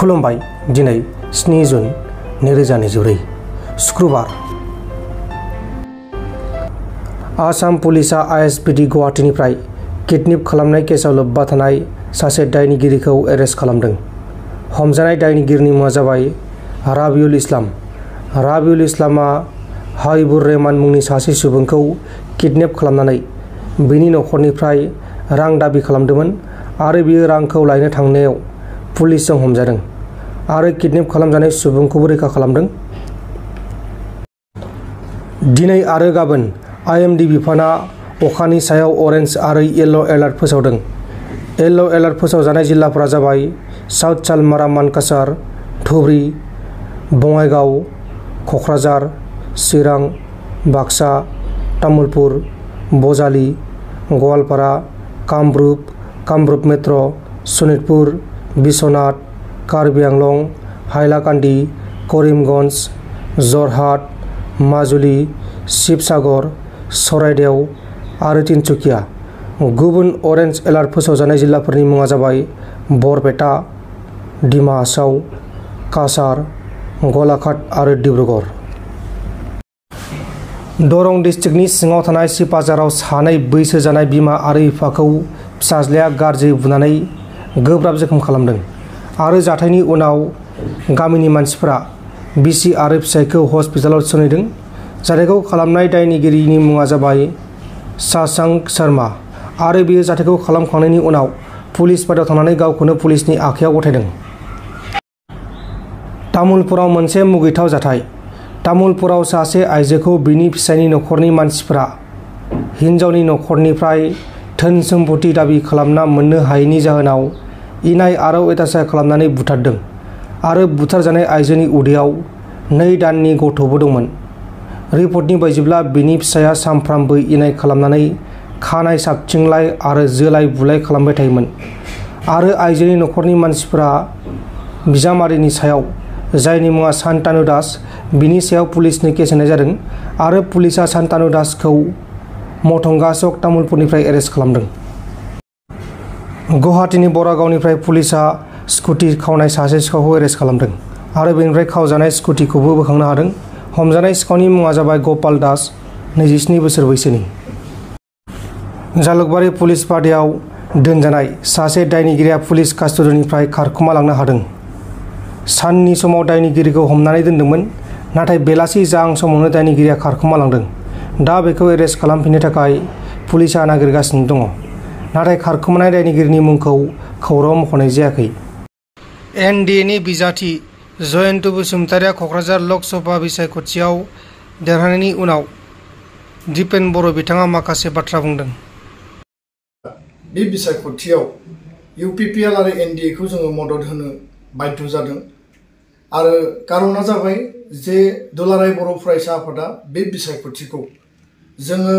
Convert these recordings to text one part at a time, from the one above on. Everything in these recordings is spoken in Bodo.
खुलुमबाय दिनै 7 जुन 2024 शुक्रबार आसाम पुलिसा आईएसपीडी गुवाहाटीनिफ्राय किडनेप खालामनाय केसाव लोब्बा थानाय सासे दायनिगिरिखौ एरेस्ट खालामदों। हमजानाय दायनिगिरिनि मुङा जाबाय राबिउल इस्लाम। राबिउल इस्लामा हाबिबुर रहमान मुंनि सासे सुबुंखौ किडनेप खालामनानै बिनि नखरनिफ्राय रां दाबि खालामदोंमोन आरो बियो रांखौ लायनो थांनायाव पुलिसजों हमजादों आरो किडनेप खालामजानाय सुबुंखौबो रैखा खालामदों। दिनै आरो गाबोन आईएमडी बिफाना अखानि सायाव अरेन्ज आरो येल्लो एलार्ट फोसावदों। येल्लो एलार्ट फोसावजानाय जिल्लाफोरा जाबाय साउथ सालमारा मानकासार, धुबरी, बङाइगाव, क'क्राझार, चिरां, बाक्सा, तामुलपुर, बजालि, गवालपारा, कामरुप मेट्र, सनितपुर, बिश्वनाथ, कार्बि आंलं, हाइलाकान्दि, करिमगन्ज, जरहाट, माजुलि, शिबसागर, चराइदेव आरो तिनसुकिया। गुबुन अरेन्ज एलार्ट फोसावजानाय जिल्लाफोरनि मुङा जाबाय बरपेटा, डिमा हासाव, काछार, गलाघाट आरो डिब्रुगड़। दरं डिस्ट्रिक्टनि सिङाव थानाय सिपाझाराव सानै बैसो जानाय बिमा आरो बिफाखौ फिसाज्लाया गाज्रि बुनानै गोब्राब जखम खालामदों आरो जाथायनि उनाव गामिनि मानसिफोरा बिसि आरो फिसायखौ हस्पिटालाव थिसनहैदों। जाथायखौ खालामनाय दायनिगिरिनि मुङा जाबाय शशांक शर्मा आरो बियो जाथायखौ खालामखांनायनि उनाव पुलिस बादाव थांनानै गावखौनो पुलिसनि आखायाव गथायदों। तामुलपुराव मोनसे मुगैथाव जाथाय। तामुलपुराव सासे आइजोखौ बिनि फिसायनि नखरनि मानसिफोरा हिन्जावनि नखरनिफ्राय धोन सम्पति दाबि खालामना मोननो हायैनि जाहोनाव इनाय आरो अयथासार खालामनानै बुथारदों आरो बुथारजानाय आइजोनि उदैयाव 2 दाननि गथ'बो दंमोन। रिपर्टनि बायदिब्ला बिनि फिसाया सानफ्रामबो इनाय खालामनानै खानाय साबथिंलाय आरो जोलाय बुलाय खालामबाय थायोमोन आरो आइजोनि नखरनि मानसिफोरा बिजामादैनि सायाव, जायनि मुङा शान्तानु दास, बिनि सायाव पुलिसनो केस होनाय जादों आरो पुलिसा शान्तानु दासखौ मथंगा चक तामुलपुरनिफ्राय एरेस्ट खालामदों। गुवाहाटीनि बरागावनिफ्राय पुलिसा स्कुटि खावनाय सासे सिखावखौ एरेस्ट खालामदों आरो बेनिफ्राय खावजानाय स्कुटिखौबो बोखांनो हादों। हमजानाय सिखावनि मुङा जाबाय गपाल दास, 27 बोसोर बैसोनि। जालुकबारि पुलिस फादायाव दोनजानाय सासे दायनिगिरिया पुलिस कास्टडिनिफ्राय खारखोमा लांनो हादों। साननि समाव दायनिगिरिखौ हमनानै दोनदोंमोन, नाथाय बेलासि जाहां समावनो दायनिगिरिया खारखोमा लांदों। दा बेखौ एरेस्ट खालामफिननो थाखाय पुलिसा नागिरगासिनो दङ, नाथाय खारखोमानाय दायनिगिरिनि मुंखौ खौराङाव मख'नाय जायाखै। एनडिएनि बिजाथि जयन्त बसुमतारिया क'क्राझार लक सभा बिसायख'थियाव देरहानायनि उनाव दिपेन बर' बिथाङा माखासे बाथ्रा बुंदों। बे बिसायख'थियाव इउपिपिएल आरो एनडिएखौ जोङो मदद होनो बाध्य जादों आरो कारना जाबाय जे दुलाराय बर' फरायसा आफादा बे बिसायख'थिखौ जोङो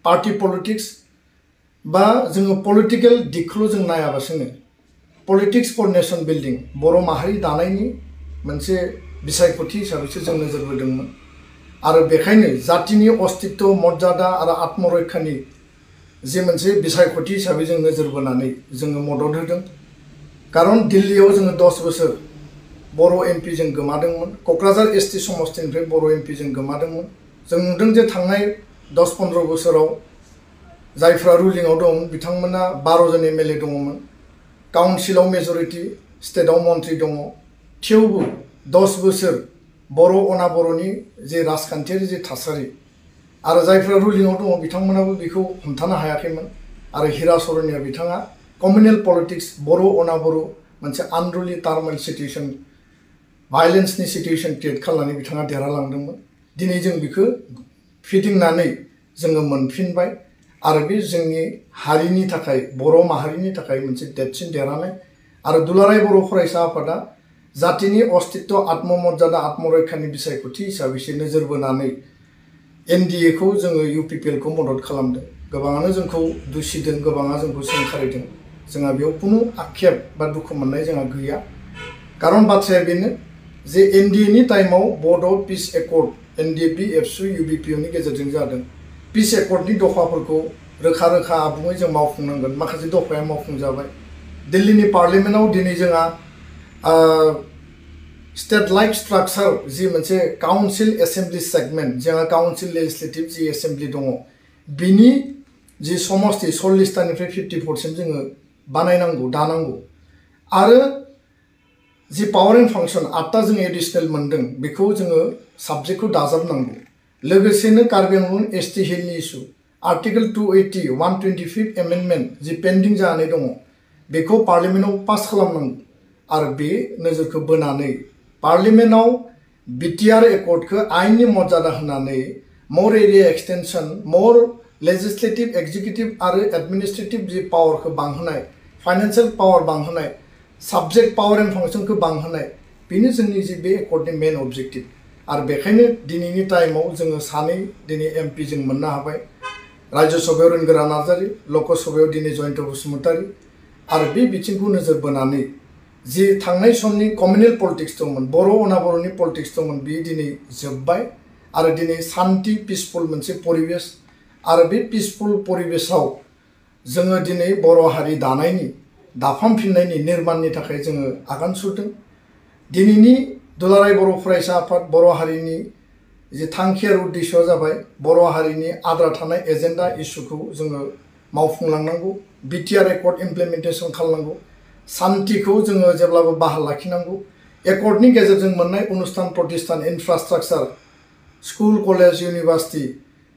पार्टी पलिटिक्स बा जोङो पलिटिकेल दिगखौल' जों नायाबासिनो पलिटिक्स फर नेशन बिल्डिं, बर' माहारि दानायनि मोनसे बिसायख'थि हिसाबैसो जों नोजोर बोदोंमोन आरो बेखायनो जातिनि अस्तित्व, मर्यादा आरो आत्मरैखानि जे मोनसे बिसायख'थि हिसाबै जों नोजोर बोनानै जोङो मदद होदों। कारन दिल्लीयाव जोङो 10 बोसोर बर' एमपि जों गोमादोंमोन, क'क्राझार एसटि समस्तिनिफ्राय बर' एमपि जों गोमादोंमोन। जों नुदों जे थांनाय 10-15 बोसोराव जायफ्रा रुलिंआव दं बिथांमोना 12 जन एमएलए दङमोन, काउन्सिलाव मेजरिटि, स्टेटआव मन्त्रि दङ। थेवबो 10 बोसोर बर' अनाबर'नि जे राजखान्थियारि जे थासारि आरो जायफ्रा रुलिंआव दङ बिथांमोनाबो बेखौ हमथानो हायाखैमोन आरो हिरा सरनिया बिथाङा कमिउनेल पलिटिक्स, बर' अनाबर' मोनसे आनरुलि टार्मेल सिटुएसन, भायलेन्सनि सिटुएसन क्रिएट खालामनानै बिथाङा देरहालांदोंमोन। दिनै जों बेखौ फिदिंनानै जोङो मोनफिनबाय आरो बे जोंनि हारिनि थाखाय, बर' माहारिनि थाखाय मोनसे देरसिन देरहानाय आरो दुलाराय बर' फरायसा आफादा जातिनि अस्तित्व, आत्ममर्यादा, आत्मरैखानि बिसायख'थि हिसाबैसो नोजोर बोनानै एनडिएखौ जोङो इउपिपिएलखौ मदद खालामदों। गोबाङानो जोंखौ दुसिदों, गोबाङा जोंखौ सोंखारिदों। जोंहा बेयाव खुनु आक्षेप बा दुखु मोननाय जोंहा गैया। कारन बाथ्राया बेनो जे एनडिएनि टाइमाव बड' पिस एकर्ड, एनडिएपि, एबसु, इउबिपिनि गेजेरजों जादों। पिस एकर्डनि दफाफोरखौ रोखा रोखा आबुङै जों मावफुंनांगोन। माखासे दफाया मावफुंजाबाय। दिल्लीनि पार्लियामेन्टआव दिनै जोंहा स्टेट लाइक स्ट्राक्चार जि मोनसे काउन्सिल एसेम्ब्लि सेगमेन्ट जोंहा काउन्सिल लेजिस्लेटिभ जि एसेम्ब्लि दङ बिनि जि समस्ति 40टानिफ्राय 54सिम जोङो बानायनांगौ दानांगौ आरो जि पावार एन्ड फांसन 8टा जों एडिशनेल मोनदों बेखौ जोङो साबजेक्टखौ दाजाबनांगौ लोगोसेनो कार्बि आंलं एसटि हिलनि इस्यु आर्टिकल 280 125 एमेन्डमेन्ट जि पेन्डिं जानानै दङ बेखौ पार्लियामेन्टआव पास खालामनांगौ आरो बे नोजोरखौ बोनानै पार्लियामेन्टआव बिटिआर एकर्डखौ आइननि मर्यादा होनानै मोर एरिया एक्सटेनसन मोर लेजिस्लेटिभ एक्जिकिउटिभ आरो एडमिनिस्ट्रेटिभ जि पावारखौ बांहोनाय फाइनान्सियेल पावार बांहोनाय साबजेक्ट पावार एन्ड फांसनखौ बांहोनाय बेनो जोंनि जि बे एकर्डनि मेन अबजेक्टिभ आरो बेखायनो दिनैनि टाइमाव जोङो सानै दिनै एमपि जों मोननो हाबाय राज्य सभायाव रोनगोरा नार्जारि लकसभायाव दिनै जयन्त बसुमतारि आरो बे बिथिंखौ नोजोर बोनानै जि थांनाय समनि कमिउनेल पलिटिक्स दंमोन बर' अनाबर'नि पलिटिक्स दंमोन बे दिनै जोब्बाय आरो दिनै शान्ति पिसफुल मोनसे परिबेस आरो बे पिसफुल परिबेसाव जोङो दिनै बर' हारि दानायनि दाफामफिननायनि निर्माणनि थाखाय जोङो आगान सुरदों दिनैनि दुलाराय बर' फरायसा आफाद बर' हारिनि जि थांखि आरो उद्देश्यआ जाबाय बर' हारिनि आद्रा थानाय एजेन्डा इस्युखौ जोङो मावफुंलांनांगौ बिटिआर एकर्ड इमप्लिमेन्टेसन खालामनांगौ शान्तिखौ जोङो जेब्लाबो बाहाल लाखिनांगौ एकर्डनि गेजेरजों मोननाय अनुस्थान प्रतिष्ठान इनफ्रास्ट्राक्चार स्कुल कलेज इउनिभार्सिटि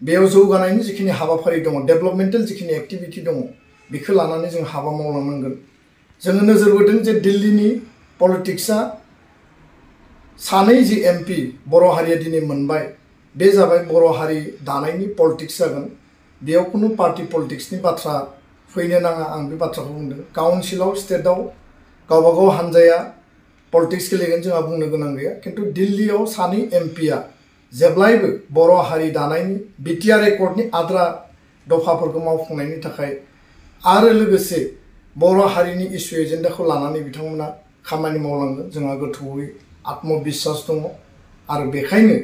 बेयाव जौगानायनि जिखिनि हाबाफारि दङ डेभेलपमेन्टेल जिखिनि एक्टिभिटि दङ बेखौ लानानै जों हाबा मावलांनांगोन जोङो नोजोर बोदों जे दिल्लीनि पलिटिक्सआ सानै जि एमपि बर' हारिया दिनै मोनबाय बे जाबाय बर' हारि दानायनि पलिटिक्स जागोन बेयाव खुनु पार्टि पलिटिक्सनि बाथ्रा फैनो नाङा आं बे बाथ्राखौ बुंदों काउन्सिलाव स्टेटआव गावबा गाव हानजाया पलिटिक्स गेलेगोन जोंहा बुंनो गोनां गैया खिन्थु दिल्लीयाव सानै एमपिआ जेब्लायबो बर' हारि दानायनि बिटिआर एकर्डनि आद्रा दफाफोरखौ मावफुंनायनि थाखाय आरो लोगोसे बर' हारिनि इस्यु एजेन्डाखौ लानानै बिथांमोना खामानि मावलांगोन जोंहा गोथौयै आत्मबिश्वास दङ आरो बेखायनो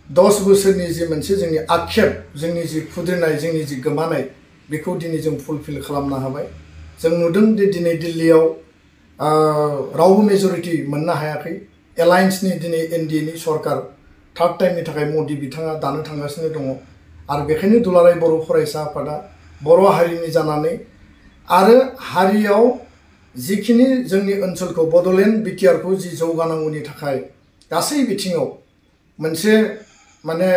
10 बोसोरनि जि मोनसे जोंनि आक्षेप जोंनि जि खुद्रिनाय जोंनि जि गोमानाय बेखौ दिनै जों फुलफिल खालामनो हाबाय जों नुदों दि दिनै दिल्लीयाव रावबो मेजरिटि मोननो हायाखै एलायन्सनि दिनै एनडिएनि सरकार थार्ड टाइमनि थाखाय मदि बिथाङा दानो थांगासिनो दङ आरो बेखायनो दुलाराय बर' फरायसा आफादा बर' हारिनि जानानै आरो हारियाव जिखिनि जोंनि ओनसोलखौ बड'लेण्ड बिटिआरखौ जि जौगानांगौनि थाखाय गासै बिथिङाव मोनसे माने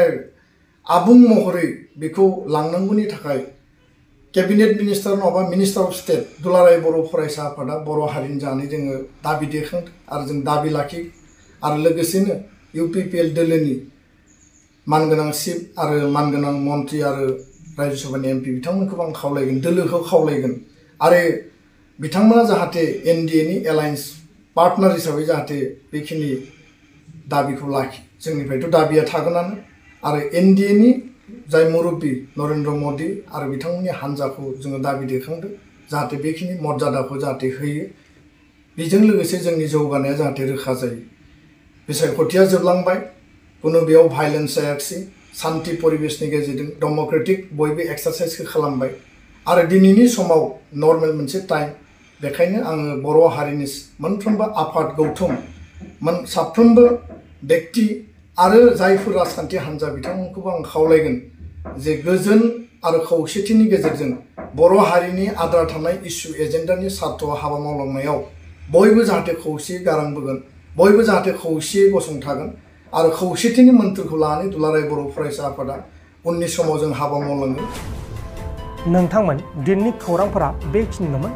आबुं महरै बेखौ लांनांगौनि थाखाय केबिनेट मिनिस्टार नङाबा मिनिस्टार अफ स्टेट दुलाराय बर' फरायसा आफादा बर' हारिनि जानानै जोङो दाबि दैखांदों आरो जों दाबि लाखि आरो लोगोसेनो इउपिपिएल दोलोनि मानगोनां चिफ आरो मानगोनां मन्त्रि आरो राज्य सभानि एमपि बिथांमोनखौबो आं खावलायगोन दोलोखौ खावलायगोन आरो बिथांमोना जाहाथे एनडिएनि एलायन्स पार्टनार हिसाबै जाहाथे बेखिनि दाबिखौ लाखि जोंनिफ्रायथ' दाबिया थागोनानो आरो एनडिएनि जाय मुरब्बी नरेन्द्र मदि आरो बिथांमोननि हान्जाखौ जोङो दाबि दैखांदों जाहाथे बेखिनि मर्यादाखौ जाहाथे होयो बेजों लोगोसे जोंनि जौगानाया जाहाथे रोखा जायो बिसायख'थिया जोबलांबाय कुनु बेयाव भायलेन्स जायाखिसै शान्ति परिबेसनि गेजेरजों डेम'क्रेटिक बयबो एक्सारसाइजखौ खालामबाय आरो दिनैनि समाव नर्मेल मोनसे टाइम बेखायनो आङो बर' हारिनि मोनफ्रोमबो आफाद गौथुम साफ्रोमबो व्यक्ति आरो जायफोर राजखान्थि हान्जा बिथांमोनखौबो आं खावलायगोन जे गोजोन आरो खौसेथिनि गेजेरजों बर' हारिनि आद्रा थानाय इस्यु एजेन्डानि सार्थ'आव हाबा मावलांनायाव बयबो जाहाथे खौसेयै गारांबोगोन बयबो जाहाथे खौसेयै गसंथागोन आरो खौसेथिनि मोन्थोरखौ लानानै दुलाराय बर' फरायसा आफादा उननि समाव जों हाबा मावलांगोन नोंथांमोन दिननि खौरांफोरा बेखिनिल'मोन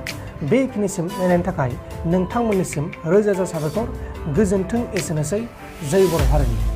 बेखिनिसिम नायनायनि थाखाय नोंथांमोननिसिम रोजा रोजा साबायखर गोजोन्थों एसेनोसै जय बर' हारिनि